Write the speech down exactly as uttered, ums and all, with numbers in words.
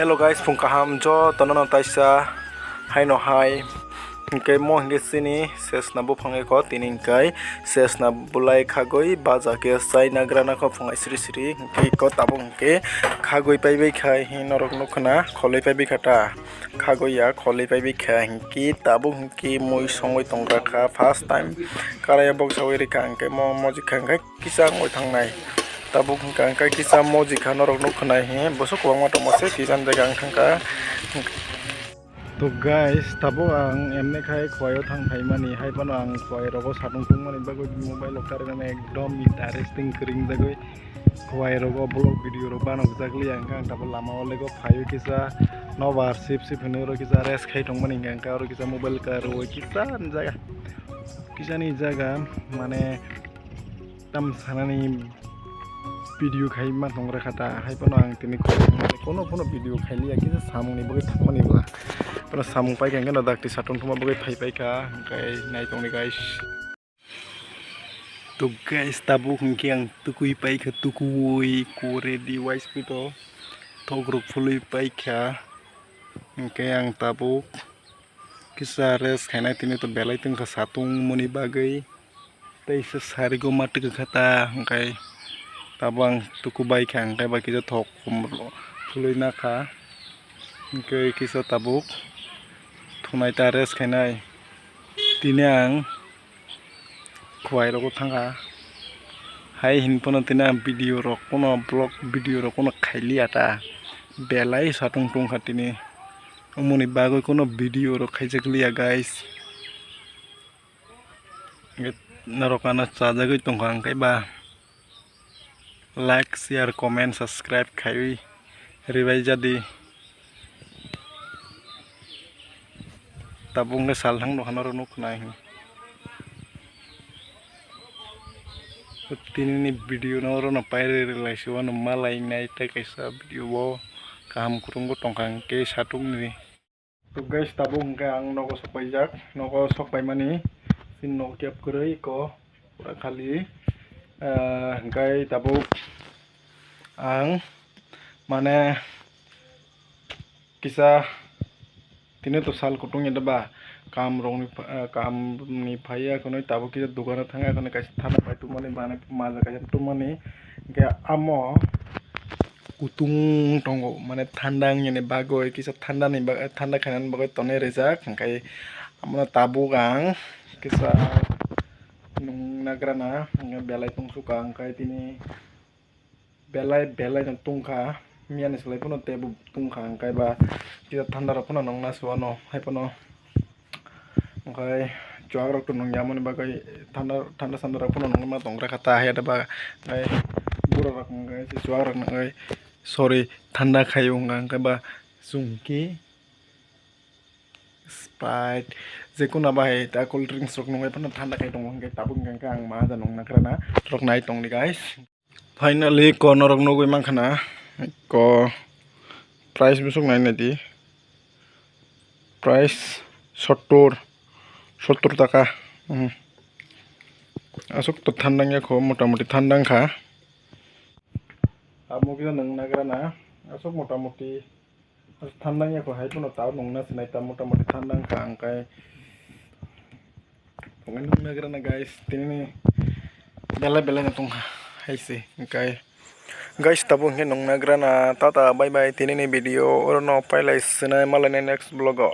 Hello guys, phung kaham jotono no taisa haino hai. Hingke mo hingke chini sesna buphang eko tini hingkai sesna bulai khagoi baja ke chaina grana kho phungai sri sri hingke eko tabuk hingke khagoi paibai khai hin norok nukha na kholoi paibai kha ta. Khagoi ya kholoi paibai kha hingke tabuk hingke mui songoi tongra kha first time karaya bok sawi rikha hingke mo mojik kha hingke kisa wngoi thangnai. Tabuk hingka hingka kisa mojik kha norok nukha nai he bosok kwbangma tongma se kisa jaga wng thangkha. To guys, tabuk ang emne khai khwai o thang phaimani, hai phano ang khwai rogo satung tungmani bagwi mobile o karinani ekdom interesting kwrwng jagwi khwai rogo vlog video rok banokjak liya, hingka ang tabuk lama o lego phaio kisa nobar sip sip hinwi oro kisa rest khai tongmani, hingka hingka oro kisa mobile karwi kisa ni jaga, kisa ni jaga mane tam sanani video khai ma tong rakha ta, hai phano ang tini kono phano video khai liya kisa samung ni bagwi thangmani bwla, phano samung pai kha hingke no dakti satung thuma bagwi phai pai kha hingke nai tong di guys. To guys, tabuk hingke ang tukui pai kha, tukui kore di wai sui to thok rok phului pai kha hingke ang tabuk kisa rest khainai tini to belai tongkha satung mani bagwi. Tei se sarigo ma twi kha ta hingkai tabang tuku bai kha hingkai bai kisa thok phului na kha hingke kisa tabuk thunai ta rest khainai tini ang khwai rogo thangkha hai hin phano tini ang video rok phano vlog video rok phano khailiya ta belai satung tongkha tini omoni bagwi kheno video rok khaijak liya guys. Norok ano chajagwi tongkha hingke ba like, share, comment, subscribe khaiwi ribai jadi. Tabuk hingke salthang nokha norok nukhnai. Tini ni video no oro no pairwi rwlai se uano malai nai tei kaisa video o kaham kwrwngbo tongkha hingke satung ni. To guys, tabuk hingke ang nogo sok paijak, nogo sok paimani, chini nogo kep kwrwi eko pura khali, ah, hingke tabuk ang mane kisa tini to sal kutung ya ba kam rok ni, ah, kam ni phaiya khonwi tabuk kisa dukano thangya khonwi kaisa thana pai tongmani mane maja kaisa tongmani hingke amo kutung tongo, mane thanda wngya ni bagwi kisa thanda ni ba-, thanda khainani bagwi tonwi rijak, hingke abono tabuk ang kisa nungna grana, hingke belai tongsuka, hingke tini belai belai no tongkha, miyani slai phano teibo tongkha, hingke ba kisa thanda rok phano nungna se uano, hai phano. Hingke chuwak rok to nungya mani bagwi thanda, thanda sanda rok phano nungma tong kha ta, hai ba hingke borok rok hingke chuwak rok nungwi sorry thanda khai wngkha, hingke ba chwng khe Sprite je kuna bahai ta cold drinks rok nungwi phano thanda khai tongo, hingke tabuk hingke ang ma ja nungna khwna rok nai tongdi guys. Finally, ko norok nugwi mankha na, ko price bwswk nai naidi, price sottor, sottor taka, hmm. Aswk to thanda wngya kho, motamuti thanda wngkha. Amo kisa nwng nagra na, aswk motamuti. Thanda wngya kho hai phano tao nungna sinai ta motamuti thanda wngkha ang kai. Tongnai nungna grana guys, tini ni belai belai no tongkha hai se kai. Guys, tabuk hingke nungna grana tata bye bye, tini ni video oro no pailai sinai malainai next vlog o.